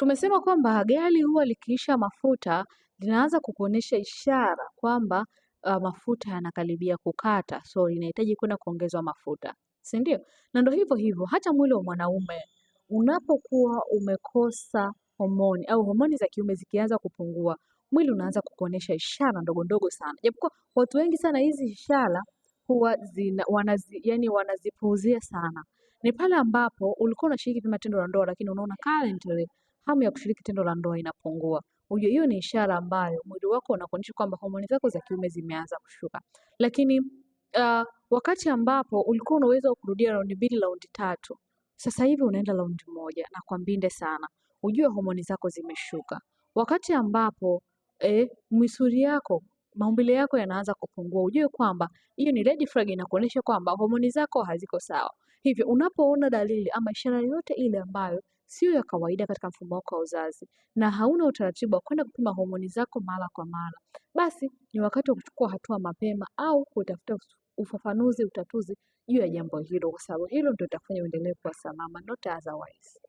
Tumesema kwamba gari huwa likiisha mafuta linaanza kukuonyesha ishara kwamba mafuta yanakaribia kukata, so linahitaji kwenda kuongezwa mafuta, si ndio? Na ndio hivyo hivyo hata mwili wa mwanaume unapokuwa umekosa homoni au homoni za kiume zikianza kupungua, mwili unaanza kukuonyesha ishara ndogo ndogo sana, japokuwa watu wengi sana hizi ishara huwa zina, wanazi, yani wanazipuuzia sana. Ni pale ambapo ulikuwa unashiriki vyema tendo la ndoa, lakini unaona currently hamu ya kushiriki tendo la ndoa inapungua. Ujue hiyo ni ishara ambayo mwili wako unakuonyesha kwamba homoni zako za kiume zimeanza kushuka. Lakini wakati ambapo ulikuwa unaweza kurudia raundi mbili, raundi tatu, sasa hivi unaenda raundi moja na kwa mbinde sana, ujue homoni zako zimeshuka. Wakati ambapo misuli yako maumbile yako yanaanza kupungua, ujue kwamba hiyo ni red flag, inakuonyesha kwamba homoni zako haziko sawa. Hivyo unapoona dalili ama ishara yoyote ile ambayo sio ya kawaida katika mfumo wako wa uzazi na hauna utaratibu wa kwenda kupima homoni zako mara kwa mara, basi ni wakati wa kuchukua hatua mapema au kutafuta ufafanuzi, utatuzi juu ya jambo hilo, kwa sababu hilo ndio itakufanya uendelee kuwa salama, not otherwise.